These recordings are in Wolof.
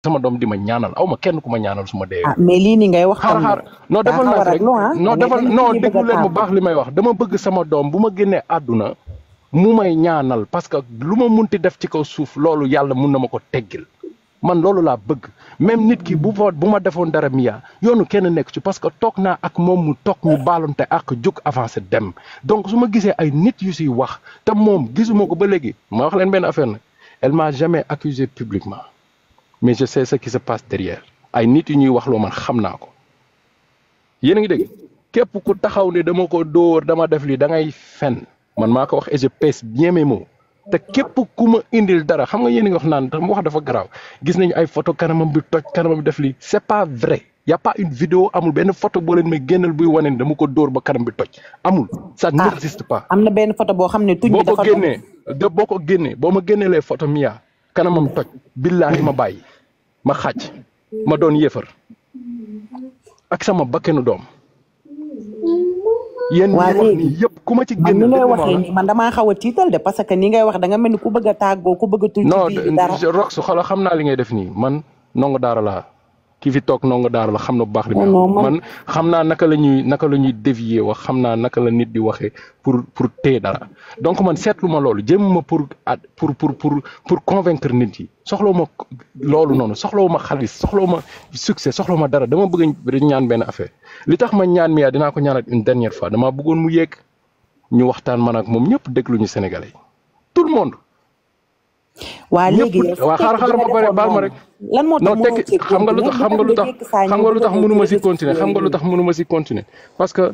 sama doom di ma ñaanal aw ma kenn ku ma ñaanal su ma dee. mais lii ni ngay wax. xaar non defal naa rek non déglu leen bu baax li may wax dama bëgg sama doom bu ma génnee àdduna mu may ñaanal parce que lu ma munti def ci kaw suuf loolu yàlla mun na ma ko teggil man loolu laa bëgg même nit ki bu ma defoon dara Mia yoonu kenn nekk ci parce que toog naa ak moom mu toog ñu baalonte ak jóg avancé dem donc su ma gisee ay nit yu siy wax te moom gisuma ko ba léegi ma wax leen benn affaire nag elle m'a jamais accusé publiquement mais je sais ce qui se passe derrière ay nit yu ñuy wax loo man xam naa ko yéen a ngi dégg képp ku taxaw ne dama ko dóor dama def lii da ngay fen man maa ko wax et je pèse bien mes mots te képp ku ma indil dara xam nga yéen a ngi wax naan mu wax dafa garaaw gis nañu ay photo kanamam bi toj kanamam bi def lii c'est pas vrai y a pas une vidéo amul benn photo boo leen may génnal buy wane ne dama ko dóor ba kanam bi toj amul ça n'existe pas. am na benn photo boo xam ne tuñ bi dafa boo ko génnee boo ma génnee les photo Mia kanamam toj billaahi ma bàyyi ma xàcc ma doon yéefar ak sama bakkenu doom. yéen ñi wax nii yëpp ku ma ci génn ni ngay waxee nii man damaa xaw a tiital de parce que ni ngay wax da nga mel ni ku bëgg a tàggoo ku bëgg a tul ci biir dara non rox su xoolal xam naa li ngay def nii man ndongo daara laa ki fi toog ndongo daara la xam na bu baax li man xam naa naka la ñuy dévier wax xam naa naka la nit di waxee pour téye dara donc man seetlu ma loolu jéem ma pour convaincre nit yi soxlawu ma loolu noonu soxlawu ma xaalis soxlawu ma succès soxlawu ma dara dama bëgg ñaan benn affaire li tax ma ñaan Mia dinaa ko ñaanal une dernière fois dama bëggoon mu yéeg ñu waxtaan man ak moom ñëpp dégluñu Sénégalais tout le monde. waa léegi waa xaar ba pare baal ma rek. lan moo tax tekki xam nga lu tax mënuma si continuer xam nga lu tax mënuma si continuer parce que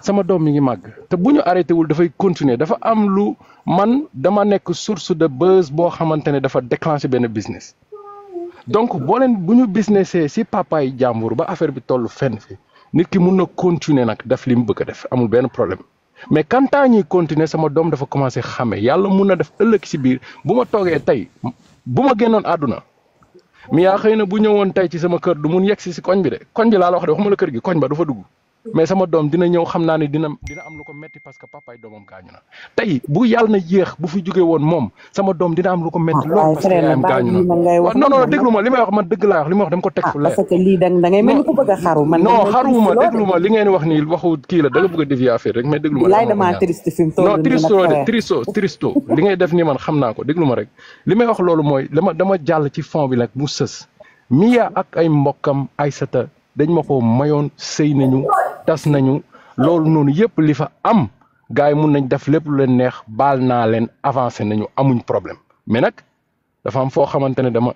sama doom mi ngi màgg te bu ñu arrêté wul dafay continuer dafa am lu man dama nekk source de buzz boo xamante ne dafa déclencher benn business. donc boo leen bu ñu businessee si papa yi jàmbur ba affaire bi toll fenn fi nit ki mun na continuer nag def li mu bëgg a def amul benn problème. mais quand ñuy continuer sama doom dafa commencé xame yàlla mun na def ëllëg si biir bu ma toogee tey bu ma génnoon àdduna Mia xëy na bu ñëwoon tey ci sama kër du mun yegg si koñ bi de koñ bi laa la wax de waxuma la kër gi koñ ba du fa dugg mais sama doom dina ñëw xam naa ne dina am lu ko metti parce que papaay doomam gaañu na tey bu yàlla na yéex bu fi jógee woon moom sama doom dina am lu ko metti loolu parce que yaayam gaañu na non déglu ma li may wax man dëgg laa wax li may wax dama ko teg fu leer parce que lii da ngay mel ni ku bëgg a xaru man non xaruwuma déglu ma li ngeen wax nii waxu kii la da nga bëgg a dévier affaire rek mais déglu ma laay dama triste fi mu toll non tristo li ngay def nii man xam naa ko déglu ma rek li may wax loolu mooy dama jàll ci fond bi nag mu sës Mia ak ay mbokkam Aïssata dañ ma ko mayoon sëy nañu tas nañu loolu noonu yëpp li fa am gars yi mun nañ def lépp lu leen neex baal naa leen avancé nañu amuñ problème mais nag dafa am foo xamante ne dama